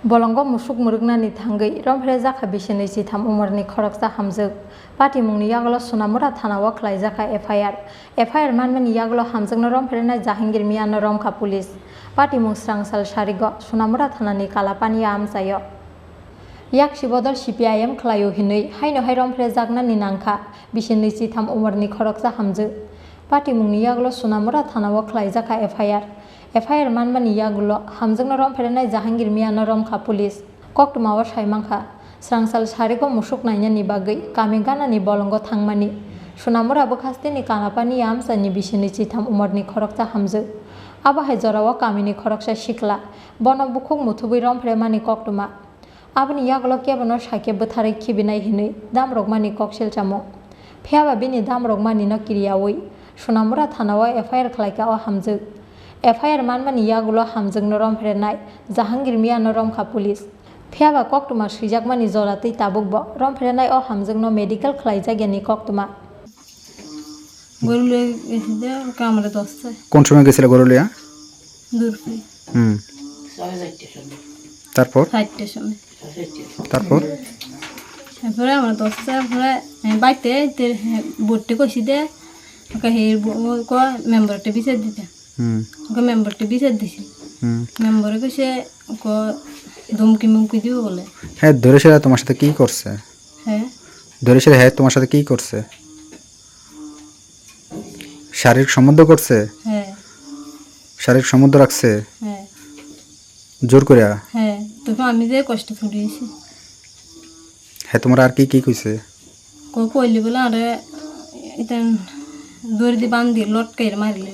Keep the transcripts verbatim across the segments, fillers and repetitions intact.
Bolongo musuk mwrwknani thangwi rompherejak kha bisi nwi chitham umorni khoroksa hamjwk. Patimungni yagulo Sonamura thanao khlaijakha F I R. F I R manmani yagulo hamjwkno rompherenai Jahangir Miano romkha police. Patimung srangsal sarigo Sonamura thanani Kalapaniya amchaio. Yaksi bodol C P I M khlaio hinwi haino hai rompherejaknani nangkha bisi nwi chitham umorni khoroksa hamjwk. Patimungni yagulo Sonamura thanao khlaijakha F I R. F I R manmani yagulo hamjwkno rompherenai Jahangir Miano romkha police. Koktwmao saimankha, srangsal sarigo musuk nainani bagwi kami ganani bolongo thangmani. Sonamura bwkhasteni Kalapaniya amchaini bisi nwi chitham umorni khoroksa hamjwk. Abo hai jorao kamini khoroksa sikla, bono bukhuk muthubwi rompheremani koktwma. Aboni yagulo kebono sakhe bwtharwi khibinai hinwi damrokmani kok selchamo. Phiyaba bini damrokmanino kiriyaui Sonamura thanao F I R khlaikha o hamjwk. F I R manmani yagulo hamjwkno rompherenai Jahangir Miano romkha police. Phiyaba koktwma swijakmani jora twi tabukbo rompherenai o hamjwkno medical khlaijakyani koktwma. গরু লয়ে গেছি যে, ওকে আমরা দশটায় কোন সময় গেছিলে গরু লইয়া? দূর করে। হুম। তারপর? চারটার সময়। তারপর? তারপরে আমরা দশটার পরে, আমি বাড়িতে আইতে, হ্যাঁ, বোর্ডে কইছি দে, ওকে হে ব-, ও ক মেম্বারটা বিচার দিতে। হুম। ওকে মেম্বারটা বিচার দিছি। হুম। মেম্বারে কইছে, ক ধমকি মুমকি দিব বলে। হ্যাঁ, ধরে সেটা তোমার সাথে কি করছে? হ্যাঁ। ধরে সেটা হ্যাঁ তোমার সাথে কি করছে? শারীরিক সম্বন্ধ করছে? হ্যাঁ। শারীরিক সম্বন্ধ রাখছে? হ্যাঁ। জোর করে? হ্যাঁ, তবে আমি যে কষ্ট ছুটিয়েছি। হ্যাঁ, তোমার আর কি কি কইছে? ক-, কইলি বলে আরে এটা দড়ি দিয়ে বান্ধি লটকাই মারিলে।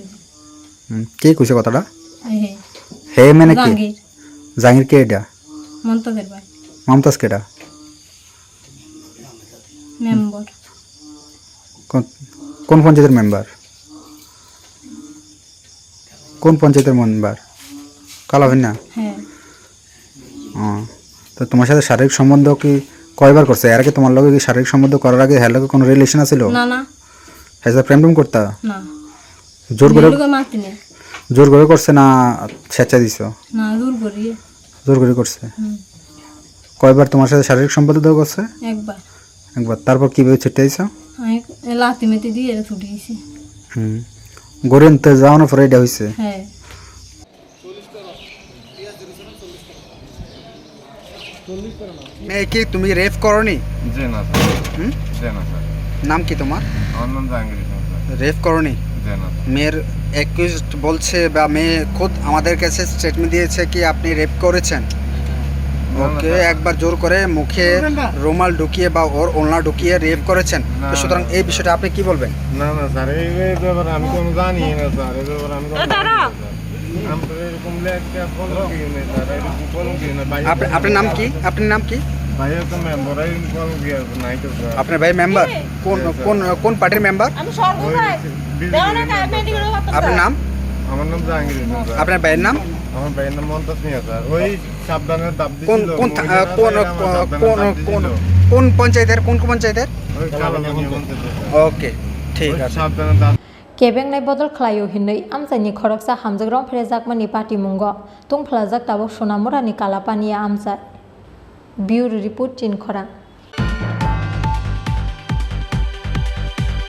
হুম, কে কইছে কথাটা? এই হে। হে মানে কে? জাহাঙ্গীর। জাহাঙ্গীর কে এটা? মমতাজের ভাই। মমতাজ কেটা? মেম্বার। কোন, কোন পঞ্চায়েতের মেম্বার? কোন পঞ্চায়েতের মেম্বার? কালাভিন্না? হ্যাঁ। ও, তো তোমার সাথে শারীরিক সম্বন্ধ কি কয়বার করছে? এর আগে তোমার লগে কি শারীরিক সম্বন্ধ করার আগে হ্যাঁ লগে কোনো রিলেশন আছিল? না, না। হ্যাঁ, স্যার, প্রেম টেম করতা? না। জোর করে? মেয়ের লগে মারতে নেই। জোর করে করছে না স্বেচ্ছা দিছো? না, জোর করিয়ে। জোর করে করছে? হুম। কয়বার তোমার সাথে শারীরিক সম্বন্ধ করছে? একবার। একবার। তারপর কিভাবে ছুটে আইছো? আমি লাথি মেতে দিয়ে এরা ছুটে গেছি। হুম। গড়ি আনতে যাওয়ানোর পরে এটা হইছে? হ্যাঁ। মেয়ে কি তুমি রেপ করনি? জি না, স্যার। হুম? জি না, স্যার। নাম কি তোমার? আমার নাম জাহাঙ্গীর হোসেন, স্যার। রেপ করনি? জি না, স্যার। মেয়ের অ্যাকিউজড বলছে বা মেয়ে খুদ আমাদের কাছে স্টেটমেন্ট দিয়েছে কি আপনি রেপ করেছেন। না, না, ওকে স্যার। একবার জোর করে মুখে রুমাল ঢুকিয়ে বা ওর ওড়না ঢুকিয়ে রেপ করেছেন। না, তো সুতরাং না, এই স্যার। বিষয়টা আপনি কি বলবেন? না, না, স্যার, এই, এই ব্যাপারে আমি কোনো জানি না, স্যার। এই ব্যাপারে আমি কোনো এ, জানি না, দাঁড়াও। স্যার। আমরা এরকম লেখা কোনো কিছু নেই, স্যার। এরকম কোনো কিছু নেই। ভাই, আপনি, আপনার নাম কি? আপনার নাম কি? ভাই, তো মেম্বার, এরকম কোনো কিছু নাই তো, স্যার। আপনার ভাই মেম্বার? কোন, জি, স্যার। কোন, কোন পার্টির মেম্বার? আমি সর্ব ওই ভাই। বিজেপি দেওয়ানা মেম্বার, কার মেন্ডিং স্যার। করতে আপনার নাম? আমার নাম জাহাঙ্গীর হোসেন, স্যার। আপনার ভাইয়ের নাম? আমার ভাইয়ের নাম মন্তাজ মিয়া, স্যার। ওই সাবধানে দাব কোন, দিছিল, কোন থা-, মহিলারা আহ, কোন, তাই আমার কোন, সাবধানে কোন, দাব কোন, দিছিল। কোন পঞ্চায়েতের? কোন, কোন পঞ্চায়েতের? ওই কালাপানি পঞ্চায়েতের। ওকে, ঠিক ওই আছে। সাবধানে দাব Kebengnai bodol khlaio hinwi amchaini khoroksa hamjwk rompherejakmani patimungo tungphlajak tabuk Sonamurani Kalapaniya amchai. Bureau Report, Chinkhorang.